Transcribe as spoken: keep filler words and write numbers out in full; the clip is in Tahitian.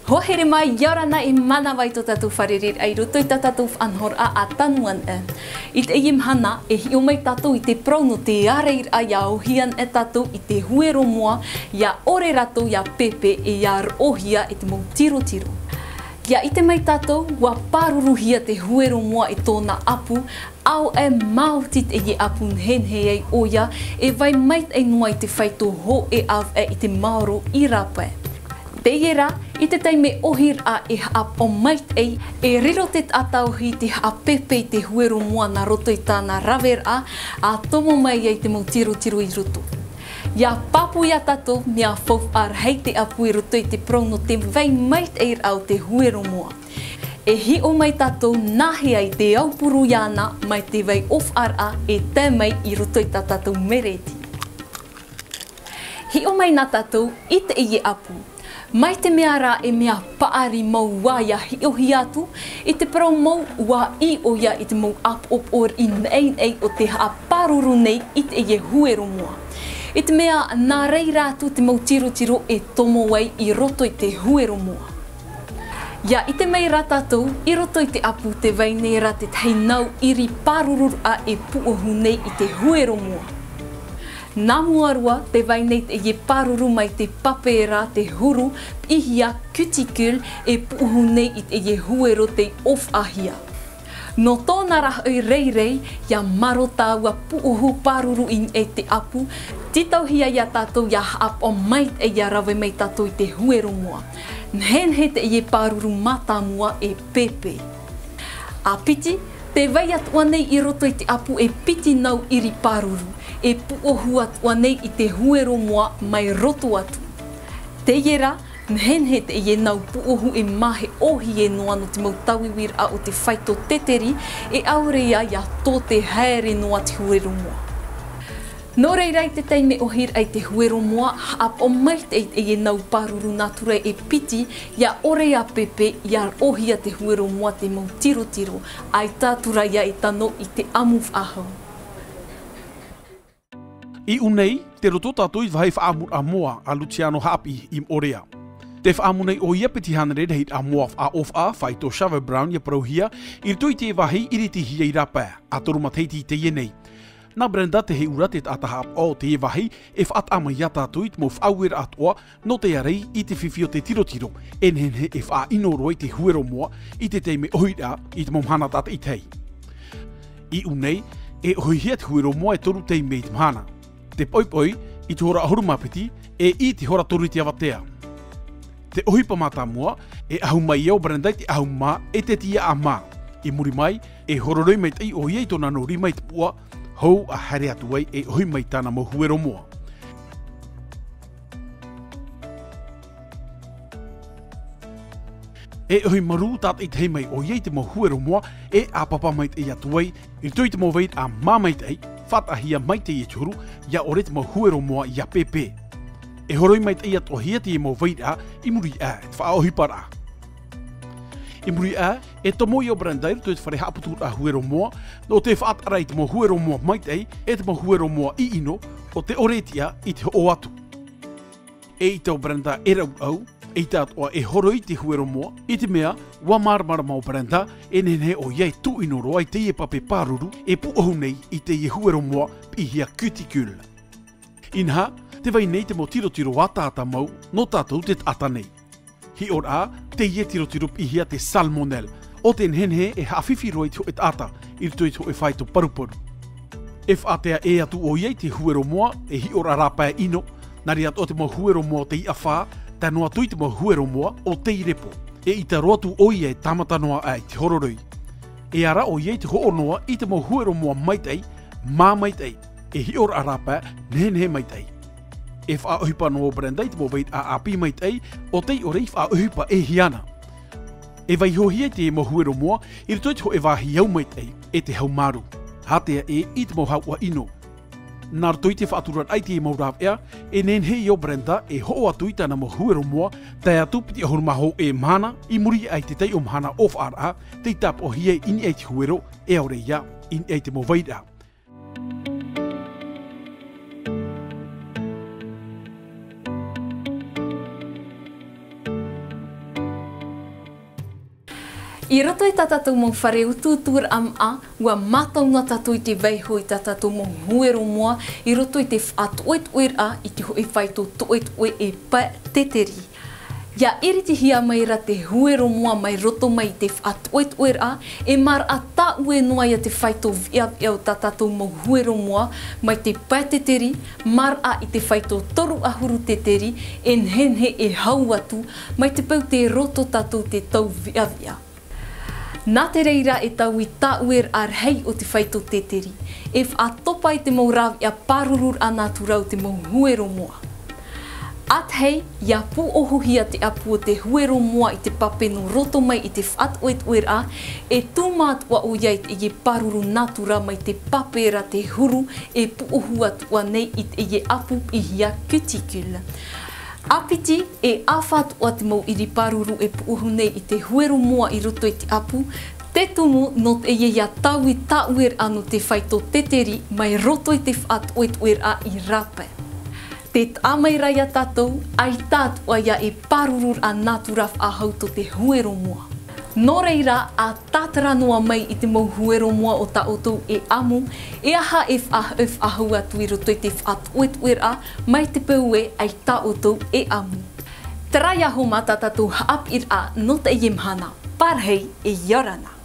Hoa here mai, ʻia ora na, e mānava i tō tātou fārereiraʻa i roto i tā tātou faʻanahoraʻa a Tanu Anaʻe. I teie mahana, e hiʻo mai tātou i te parau nō te ārairaʻa ʻia ʻōhie anaʻe tātou i te huero moa, ʻia ʻore rātou ʻia pēpē ʻe ʻia roʻohia e te mau tirotiro. ʻIa ʻite mai tātou, ʻua pāruruhia te huero moa e tōna ʻapu, ʻaore rā, maoti teie ʻapu nehenehe ai ʻoia e vai maitaʻi noa i te faito hōʻē ʻāvaʻe i te maoro i rāpae. Teie rā, i te taime ʻōhie ra e haʻapaʻo maitaʻi, e riro te taʻata ʻōhie i te haʻapēpē i te huero moa nā roto i tāna raveraʻa, ʻa tomo mai ai te mau tirotiro i roto. ʻIa pāpū ia tātou, mea faufaʻa rahi te ʻapu i roto i te parau nō te vai maitaʻiraʻa o te huero moa. E hiʻo mai tātou nāhea i te aupuru iāna mai te vai ʻōfaʻaraʻa e tae mai i roto i tā tātou mereti. Hiʻo mai na tātou i teie ʻapu. Mai te mea rā e mea paʻari mau ā ʻia hiʻohia atu, i te parau mau ʻua ʻī ʻoia i te mau ʻāpoʻopoʻo riʻi naʻinaʻi o tē haʻapāruru nei i teie huero moa. I te mea nā reira atu te mau tirotiro e tomo ai i roto i te huero moa. ʻIa ʻite mai rā tātou, i roto i te ʻapu tē vai nei ra te tahi nau ʻiri pārururaʻa e puʻohu nei i te huero moa. Nā mua roa, tē vai nei teie pāruru mai te pape ra te huru, piʻihia cuticule, e puʻohu nei i teie huero tei ʻōfaʻahia. Nō tōna ra hoʻi rairai, ʻia maro tāua puʻohu pāruru i niʻa i te ʻapu, tītauhia ia tātou ʻia haʻapaʻo maitaʻi ʻia rave mai tātou i te huero moa. Nehenehe teie pāruru mātāmua e pēpē. ʻA piti, tē vai atoʻa nei i roto i te ʻapu e piti nau ʻiri pāruru, e puʻohu atoʻa nei i te huero moa mai roto atu. Teie rā, nehenehe teie nau puʻohu e mahe ʻōhie noa nō te mau tauiuiraʻa o te faito teteri, e ʻaore ia ʻia tō te haere noa te huero moa. Nō reira, i te taime ʻōhie ra i te huero moa, haʻapaʻo maitaʻi teie nau pāruru nātura e piti, ʻia ʻore ʻia pēpē, ʻia roʻohia te huero moa te mau tirotiro, ʻaita atu ra ia e tano i te ʻamu faʻahou. I ʻū nei, tē roto tātou i te vāhi faʻaʻamuraʻa moa a Luciano Haʻapiʻi i Moʻorea. Tē faʻaʻamu nei ʻoia piti hānere rahiraʻa moa faʻaʻōfaʻa, faito Chave Brown ʻia parauhia, i roto i te vāhi i ʻiritihia i rāpae, ʻa toru matahiti i teie nei. Nā Brenda Teheura te taʻata haʻapaʻo o teie vāhi, e faʻataʻa mai ia tātou i te mau faʻaueraʻa atoʻa, nō te ārai i te fifi o te tirotiro, e nehenehe e faʻaʻino roa i te huero moa, i te taime ʻōhie ra, i te mau mahana tātaʻitahi. I ʻū nei, e ʻōhiehia te huero moa e toru taime i te mahana. Te poʻipoʻi, i te hora ʻahuru mā piti, e i te hora toru i te avatea. Te ʻohipa mātāmua, e ʻahu mai ia ʻo Brenda i te ʻahu mā, e te tiʻa mā. I muri mai, e hororoi maitaʻi ʻoia i tōna nau rima i te puʻa, hou ʻa haere atu ai e ʻōhie mai tāna mau huero moa. E ʻōhie marū tātaʻitahi mai ʻoia i te mau huero moa, e ʻāpapa maitaʻi atu ai, i roto i te mau vairaʻa mā maitaʻi, faʻataʻahia maitaʻi e te huru, ʻia ʻore te mau huero moa ʻia pēpē. E horoi maitaʻi atoʻahia te mau vairaʻa, i muri aʻe i te faʻaʻohiparaʻa. I muri aʻe, e tomo ia ʻo Brenda i roto i te fare haʻaputuraʻa huero moa, nō te faʻataʻa ra i te mau huero moa maitaʻi, e te mau huero moa ʻino, ʻo te ʻore e tiʻa i te hoʻo atu. E ʻita ʻo Brenda e raurau, eʻita atoʻa e horoi te huero moa, i te mea, ʻua māramarama ʻo Brenda, e nehenehe ʻoia e tūʻino roa i teie pape pāruru, e puʻohu nei i teie huero moa, piʻihia cuticule. Inaha, tē vai nei te mau tirotiro ʻataʻata mau, nō tātou te taʻata nei. Hiʻoraʻa, teie tirotiro piʻihia te salmonelle, ʻo tē nehenehe e haʻafifi roa i te hōʻē taʻata, i roto i te hōʻē faito paruparu. E faʻatea ʻē atu ʻoia i te huero moa, e hiʻoraʻa rāpae ʻino, nā reira atoʻa te mau huero moa o te iʻa fā, tae noa atu i te mau huero moa o te irepo. E ʻita roa atu ʻoia e tāmata noa aʻe i te hororoi. E ara ʻoia i te hoʻo noa i te mau huero moa maitaʻi, mā maitaʻi, e hiʻoraʻa rāpae, nehenehe maitaʻi. E faʻaʻohipa noa ʻo Brenda i te mau vairaʻa ʻāpī maitaʻi, ʻo tei ʻore i faʻaʻohipa e hia na. E vaihohia i te mau huero moa, i roto i te hōʻē vāhi au maitaʻi, e te hau māru. Haʻatea ʻē i te mau hauʻa ʻino. Nā roto i te faʻaturaraʻa i te mau rāveʻa, e nehenehe ʻo Brenda e hoʻo atu i tāna mau huero moa, tae atu piti ʻahuru mā hōʻē mahana, i muri aʻe i te taiʻo mahana ʻōfaʻaraʻa, tei tāpaʻohia i niʻa i te huero, e ʻaore ia, i niʻa i te mau vairaʻa. I roto i tā tātou mau fare utuuturaʻa maʻa, ua mātau noa tātou i te vaiho i tā tātou mau huero moa i roto i te faʻatoʻetoʻeraʻa i te hoʻi faito toʻetoʻe e pae teteri. Ia iritihia mai ra te huero moa mai roto mai i te faʻatoʻetoʻeraʻa, e maraʻa tāʻue noa ia te faito viʻaviʻa o tā tātou mau huero moa mai te pae teteri, maraʻa i te faito toru ʻahuru teteri, e nehenehe e hau atu, mai te peu tē roto tātou te tau viʻaviʻa. Nā te reira e taui tāʻueraʻa rahi o te faito teteri, e faʻatopa i te mau rāveʻa pārururaʻa nātura o te mau huero moa. ʻĀtahi, ia pūʻohuhia te ʻapu o te huero moa i te pape nō roto mai i te faʻatoʻetoʻeraʻa, e tūmā atoʻa ʻoia i teie pāruru nātura mai te pape ra te huru e pūʻohu atoʻa nei i teie ʻapu piʻihia cuticule. ʻĀpiti, e ʻāfa atoʻa te mau ʻiri pāruru e pūʻohu nei i te huero moa i roto i te ʻapu, te tumu nō teie ia taui tāʻueraʻa nō te faito teteri mai roto i te faʻatoʻetoʻeraʻa i rāpae. Tē taʻa mai ra ia tātou, ʻaita atoʻa ia e pārururaʻa nātura faʻahou tō te huero moa. Nō reira, ʻa tātara noa mai i te mau huero moa o tā ʻoutou e ʻamu, e aha e faʻa-, e faʻahou atu i roto i te faʻatoʻetoʻeraʻa, mai te peu ē ʻaita ʻoutou e ʻamu. Terā ia hoʻi tā tātou haʻapiʻiraʻa nō teie mahana, pārahi e ʻia ora na.